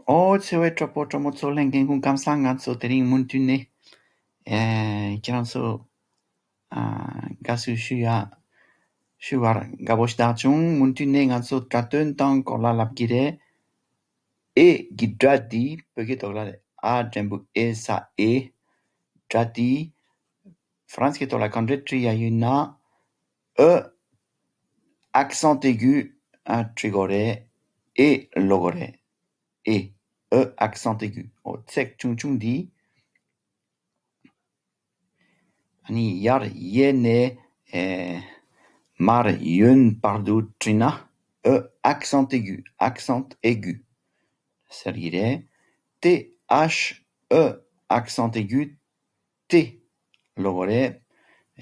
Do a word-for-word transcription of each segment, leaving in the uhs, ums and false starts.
ཨོ་ཚེ་བའི་གྲོགས་པོ་གྲོགས་མོ་ཚོ་ལྷན་རྒན་ཀུན་ཁམས་བཟང་། ང་ཚོ་དེ་རིང་མུ་མཐུད་ནས་ཨེ་ཁྱེད་རང་ཚོ་ཨ་དགའ་བསུ་ཞུ་ཡ་ཞུ་བར་དགའ་པོ་ཞིག་བཏང་བྱུང་། མུ་མཐུད་ནས་ང་ཚོ་སྒྲ་དོན་དང་སྐོར་ལ་ལབ་ཀྱི་རེད། ཨེ་གི་སྒྲ་འདི་བོད་སྐད་ཐོག་ལ་ཨ་འགྲེང་བུ་ཨེ་ས་ཨེ། སྒྲ་འདི་ཧྥ་རན་སི་སྐད་ཐོག་ལ་ག་འདྲས་བྲིས་ཡ་ཡིན་ན། ཨེ་ཨེག་སན་ཨེ་གུ་ཨ་བྲིས་དགོས་རེད། ཨེ་ལབ་དགོས་རེད། ཨེ་ཨེག་སན་ཨེ་གུ། ཨོ་ཚེག་ཆུང་ཆུང་འདི། ཨ་ནི་ཡར་ཡེ་ནས་ཨེ་མར་ཡོན་བར་དུ་བྲིས་ན་ཨེ་ཨེག་སན་ཨེ་གུ་ཨེག་སན་ཨེ་གུ་ཟེར་གྱི་རེད། ཏེ་ཨེཆ་ཨེ་ཨེག་སན་ཨེ་གུ་ཏེ་ལབ་དགོས་རེད།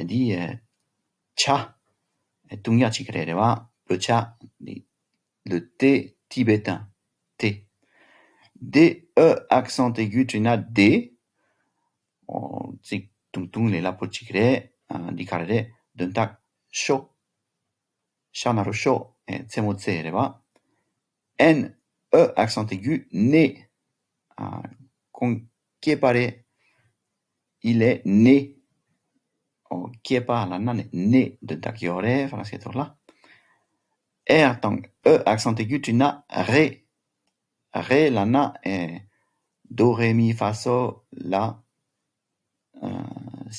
འདི་ཨེ་ཆ་ཨེ་བཏུང་ཡ་ཅིག་རེད་རེད་བ། བོད་ཆ་འདི་ལུ་ཏེ་ཏི་བེ་ཏན་ཏེ། ཏེ་ཨེ་ཨེག་སན་ཨེ་གུ་བྲིས་ན་ཏེ། ཨོ་ཚིག་ཏུང་ཏུང་ལས་སླ་པོ་ཅིག་རེད། ཨ་འདི་ག་རེ་རེད། དོན་དག་ཤོ། ཤ་ན་རོ་ཤོ། ཨེ་མཚན་མོ་ཚེ་རེད་བ། ཨེན་ཨེ་ཨེག་སན་ཨེ་གུ་ནེ། ཨ་ཁོང་སྐྱེས་པ་རེད། ཨི་ལེ་ནེ། ཨོ་སྐྱེས་པ་ལབ་ན་ནི་ནེ་དོན་དག་ཡོད་རེད་ཧྥ་རན་སི་ཐོག་ལ། ཨེ་དང་ཨེ་ཨེག་སན་ཨེ་གུ་བྲིས་ན་རེ། རེ་ལབ་ན་ཨེ་དོ་རེ་མི་ཧྥ་སོ་ལ་ཨ་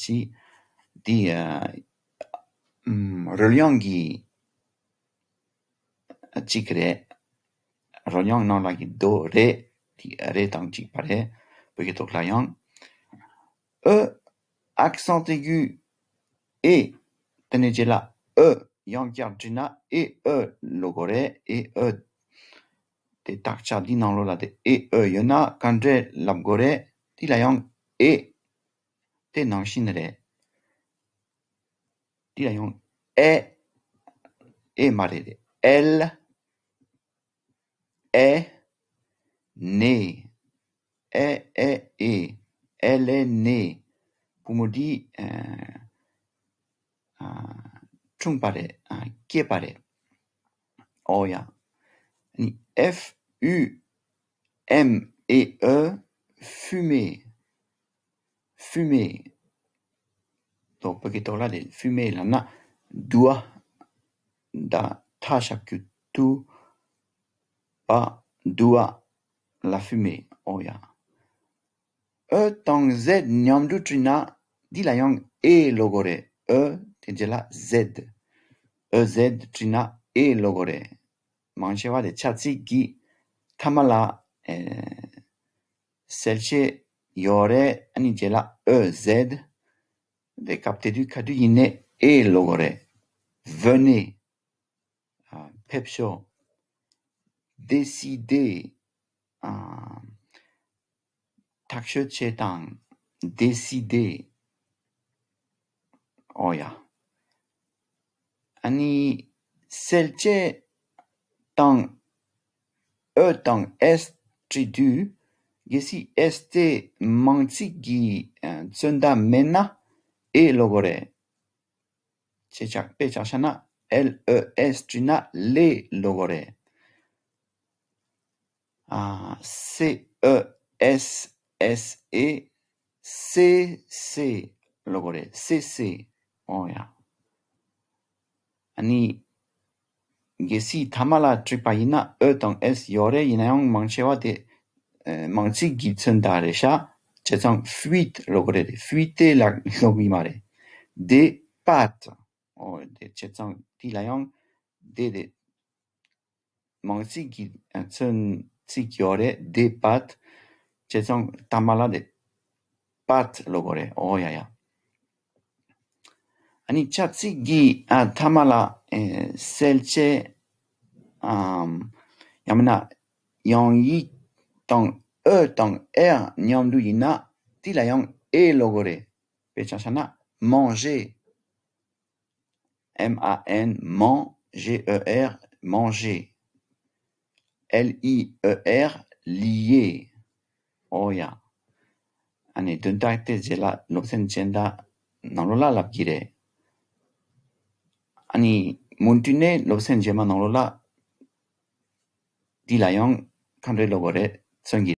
སི་འདི་ཨ་ཨམ་རོལ་དབྱངས་ཀྱི་གཅིག་རེད། རོལ་དབྱངས་ནང་ལ་གི་དོ་རེ་དེ་རེ་དང་གཅིག་པ་རེད། བོད་སྐད་ཐོག་ལ་ཡང་། ཨེ་ཨེག་སན་ཨེ་གུ་ཨེ། དེ་ནས་རྗེས་ལ་ཨེ་ཡང་བསྐྱར་བྲིས་ན་ཨེ་ཨེ་ལབ་དགོས་རེད། ཨེ་ཨེ། དེ་དག་ཆ་འདི་ནང་ལོགས་ལ་དེ་ཨེ་ཨེ་ཡོད་ན་ག་འདྲས་ལབ་དགོས་རེད། དེ་ལ་ཡང་ཨེ། དེ་ནང་བཞིན་རེད། འདི་ལ་ཡང་ཨེ། ཨེ་མ་རེད་རེད། ཨེལ། ཨེ། ནེ། ཨེ་ཨེ་ཨེ། ཨེ་ལེ་ནེ། བུ་མོ་འདི་ཨ་ཨ་འཁྲུངས་པ་རེད། ཨ་སྐྱེས་པ་རེད། ཨོ་ཡ། ཨ་ནི་ཨེཕ་ཡུ་ཨེམ་ཨེ་ཨེ། ཧྥུ་མེ། ཧྥུ་མེ། ཏོག་པ་གི་ཏོག་ལ་དེ་ཧྥུ་མེ་ལབ་ན་དུ་བ། ད་ཐ་ཞབས་ཀྱུ་ཏུ། བ། དུ་བ་ལ་ཧྥུ་མེ། ཨོ་ཡ། ཨེ་དང་ཟེད་མཉམ་དུ་བྲིས་ན་འདི་ལ་ཡང་ཨེ་ལབ་དགོས་རེད། ཨེ་དེ་རྗེས་ལ་ཟེད། ཨེ་ཟེད་བྲིས་ན་ཨེ་ལབ་དགོས་རེད། མང་ཆེ་བ་དེ་ཆ་ཚིག་གི་མཐའ་མ་ལ་ཨེ་གསལ་བྱེད་ཡོད་རེད། ཨ་ནི་རྗེས་ལ་ཨེ་ཟེད། དེ་སྐབས་དེ་དུས་ག་དུས་ཡིན་ནའི་ཨེ་ལབ་དགོས་རེད། ཝེ་ནེ། ཨ་ཕེབས་ཤོག། དེ་སི་དེ། ཨ་ཐག་གཅོད་བྱེད་དང་། དེ་སི་དེ། ཨོ་ཡ། ཨ་ནི་གསལ་བྱེད་དང་ཨེ་དང་ཨེས་བྲིས་དུས་གལ་སྲིད་ཨེས་དེ་མང་ཚིག་གི་ཨ་མཚོན་བརྡ་མེད་ན་ཨེ་ལབ་དགོས་རེད། བྱས་ཙང་དཔེ་ཆ་བཞག་ན་ཨེལ་ཨེ་ཨེས་བྲིས་ན་ལེ་ལབ་དགོས་རེད། ཨ་སེ་ཨེ་ཨེས་ཨེས་ཨེ། སེ་སེ་ལབ་དགོས་རེད། སེ་སེ། ཨོ་ཡ། ཨ་ནི་གལ་སྲིད་མཐའ་མ་ལ་བྲིས་པ་ཡིན་ན་ཨེ་དང་ཨེས་ཡོད་རེད། ཡིན་ན་ཡང་མང་ཆེ་བ་དེ་ཨེ་མང་ཚིག་གི་མཚོན་བརྡ་རེད་ཤག། བྱས་ཙང་ཧྥུའིད་ལབ་དགོས་རེད། ཧྥུའིད་དེ་ལ་ལབ་གི་མ་རེད། དེ་པད། ཨོ་དེ་བྱས་ཙང་དེ་ལ་ཡང་དེ་དེ་མང་ཚིག་གི་མཚོན་ཚིག་ཡོད་རེད། དེ་པད། བྱས་ཙང་མཐའ་མ་ལ་དེ་པད་ལབ་དགོས་རེད། ཨོ་ཡ་ཡ། ཨ་ནི་ཆ་ཚིག་གི་ཨ་མཐའ་མ་ལ་ཨེ་གསལ་བྱེད་ཨམ་ཡང་མིན་ན་ཡང་ཡིག་དང་ཨེ་དང་ཨེ་མཉམ་དུ་ཡིན་ན་དེ་ལ་ཡང་ཨེ་ལབ་དགོས་རེད། དཔེ་ཆ་བཞག་ན་མན་ཇེ། M A N, man, G E R, manger. L I E R, lier. ཨོ་ཡ། ཨ་ནི་དོན་དག་དེ་རྗེས་ལ་སློབ་ཚན་གཞན་དག་ནང་ལོགས་ལ་ལབ་ཀྱི་རེད། ཨ་ནི་མུ་མཐུད་ནས་སློབ་ཚན་རྗེས་མ་ནང་ལོགས་ལ་འདི་ལ་ཡང་ག་འདྲས་ལབ་དགོས་རེད། མཚོན་གྱི།